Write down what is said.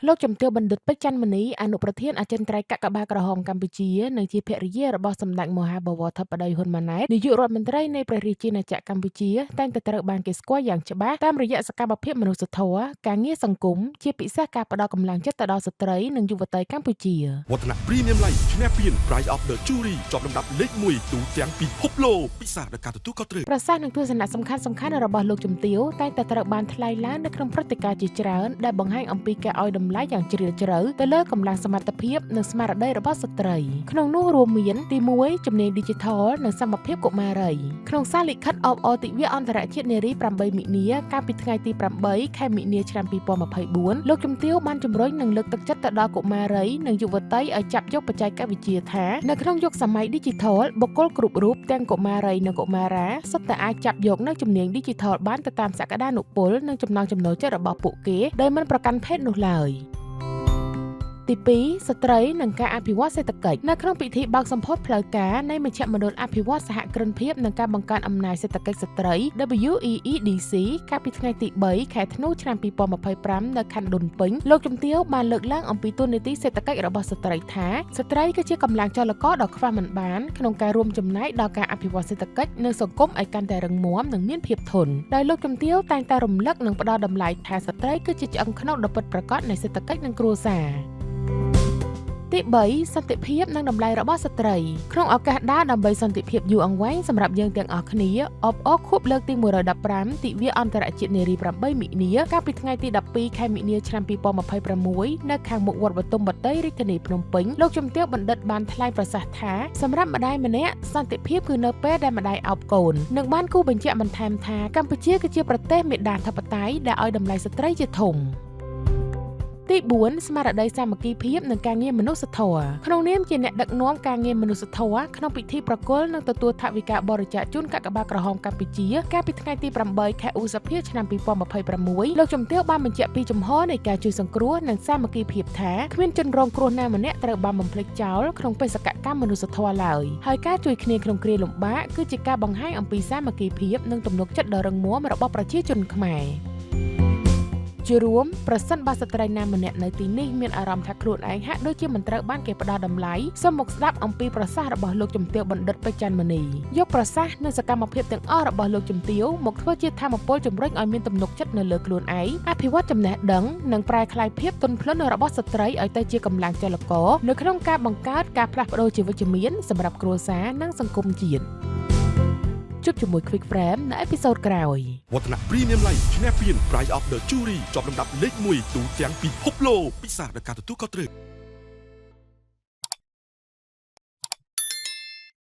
លោកជំទាវបណ្ឌិតពេជ្រច័ន្ទមនីអនុប្រធានអចិន្ត្រៃយ៍កាកបាទក្រហមកម្ពុជានិងជាភរិយារបស់សម្ដេចមហាបវរធិបតីហ៊ុនម៉ាណែតនាយករដ្ឋមន្ត្រីនៃព្រះរាជាណាចក្រកម្ពុជាតែងតែត្រូវបានគេស្គាល់យ៉ាងច្បាស់តាមរយៈសកម្មភាពមនុស្សធម៌ការងារសង្គមជាពិសេសការផ្ដល់កម្លាំងចិត្តទៅដល់ស្ត្រីនិងយុវតីកម្ពុជា វឌ្ឍនៈ Premium Light ឈ្នះពាន Price of the Jury ជាប់លំដាប់លេខ1ទូទាំងពិភពលោកពិសាដោយការទទួលខុសត្រូវ ប្រសាសន៍និងទស្សនៈសំខាន់ៗរបស់លោកជំទាវតែងតែត្រូវបានថ្លែងឡើងនៅក្នុងព្រឹត្តិការណ៍ជាច្រើនដែលបង្ហាញអំពីការឲ្យតម្លៃយ៉ាងជ្រាលជ្រៅទៅលើកម្លាំងសមត្ថភាពនិងស្មារតីរបស់ស្ត្រីក្នុងនោះរួមមានទី1ជំនាញ Digital និងសមភាពកុមារីក្នុងសារលិខិតអបអរទិវាអន្តរជាតិនារី8មិនិនាកាលពីថ្ងៃទី8ខែមិនិនាឆ្នាំ2024លោកជំទាវបានជំរុញនិងលើកទឹកចិត្តទៅដល់កុមារីនិងយុវតីឲ្យចាប់យកបច្ចេកវិទ្យាថានៅក្នុងយុគសម័យ Digital បុគ្គលគ្រប់រូបទាំងកុមារីនិងកុមារាសុទ្ធតែអាចចាប់យកនូវជំនាញ Digital បានទៅតាមសក្តានុពលនិងចំណង់ចំណូលចិត្តរបស់ពួកគេដោយមិនប្រកាន់ភេទនោះឡើយទី2ស្ត្រីនិងការអភិវឌ្ឍសេដ្ឋកិច្ចនៅក្នុងពិធីបើកសម្ពោធផ្លូវការនៃមជ្ឈមណ្ឌលអភិវឌ្ឍសហគ្រិនភាពនិងការបង្កើនអំណាចសេដ្ឋកិច្ចស្ត្រី WEEDC កាលពីថ្ងៃទី3ខែធ្នូឆ្នាំ2025នៅខណ្ឌដូនពេញលោកជំទាវបានលើកឡើងអំពីតួនាទីសេដ្ឋកិច្ចរបស់ស្ត្រីថាស្ត្រីគឺជាកម្លាំងចលករដ៏ខ្វះមិនបានក្នុងការរួមចំណែកដល់ការអភិវឌ្ឍសេដ្ឋកិច្ចនិងសង្គមឲ្យកាន់តែរឹងមាំនិងមានភាពធន់ដោយលោកជំទាវតែងតែរំលឹកនិងផ្ដល់តម្លៃថាស្ត្រីគឺជាឆ្អឹងខ្នងដ៏ពិតប្រាកដនៃសេដ្ឋកិច្ចនិងគ្រួសារទី3សន្តិភាពនិងតម្លៃរបស់ស្ត្រីក្នុងឱកាសដើរដើម្បីសន្តិភាពយូរអង្វែងសម្រាប់យើងទាំងអស់គ្នាអបអរខួបលើកទី115ទិវាអន្តរជាតិនារី8មិនិនាកាលពីថ្ងៃទី12ខែមិនិនាឆ្នាំ2026នៅខាងមុខវត្តបទុមវតីរាជធានីភ្នំពេញលោកជំទាវបណ្ឌិតបានថ្លែងប្រសាសន៍ថាសម្រាប់ម្ដាយម្នាក់សន្តិភាពគឺនៅពេលដែលម្ដាយអោបកូននិងបានគូបញ្ជាក់បន្ថែមថាកម្ពុជាគឺជាប្រទេសមេដាធិបតេយ្យដែលឲ្យតម្លៃស្ត្រីជាធំទី4ស្មារតីសាមគ្គីភាពនិងការងារមនុស្សធម៌ក្នុងនាមជាអ្នកដឹកនាំការងារមនុស្សធម៌ក្នុងពិធីប្រគល់និងទទួលថវិកាបរិច្ចាគជូនកាកបាទក្រហមកម្ពុជាកាលពីថ្ងៃទី8ខែឧសភាឆ្នាំ2026លោកជំទាវបានបញ្ជាក់ពីជំហរនៃការជួយសង្គ្រោះនិងសាមគ្គីភាពថាគ្មានជនរងគ្រោះណាម្នាក់ត្រូវបានបំភ្លេចចោលក្នុងបេសកកម្មមនុស្សធម៌ឡើយហើយការជួយគ្នាក្នុងគ្រាលំបាកគឺជាការបង្ហាញអំពីសាមគ្គីភាពនិងទំនុកចិត្តដ៏រឹងមាំរបស់ប្រជាជនខ្មែរជារួមប្រសិនបើស្ត្រីណាម្នាក់នៅទីនេះមានអារម្មណ៍ថាខ្លួនឯងហាក់ដូចជាមិនត្រូវបានគេផ្ដល់តម្លៃសូមមកស្ដាប់អំពីប្រសាសន៍របស់លោកជំទាវបណ្ឌិតពេជ្រច័ន្ទមនីយកប្រសាសន៍និងសកម្មភាពទាំងអស់របស់លោកជំទាវមកធ្វើជាធម៌ពលជំរុញឲ្យមានទំនុកចិត្តនៅលើខ្លួនឯងអភិវឌ្ឍចំណេះដឹងនិងប្រែក្លាយភាពទន់ភ្លន់របស់ស្ត្រីឲ្យទៅជាកម្លាំងចលករនៅក្នុងការបង្កើតការផ្លាស់ប្ដូរជាវិជ្ជមានសម្រាប់គ្រួសារនិងសង្គមជាតិជួបជាមួយ Quick Frame នៅepisode ក្រោយ វឌ្ឍនៈ Premium Light ឈ្នះពាន Price of the Jury ជាប់លំដាប់លេខ1ទូទាំងពិភពលោកពិសាដោយការទទួលខុសត្រូវ។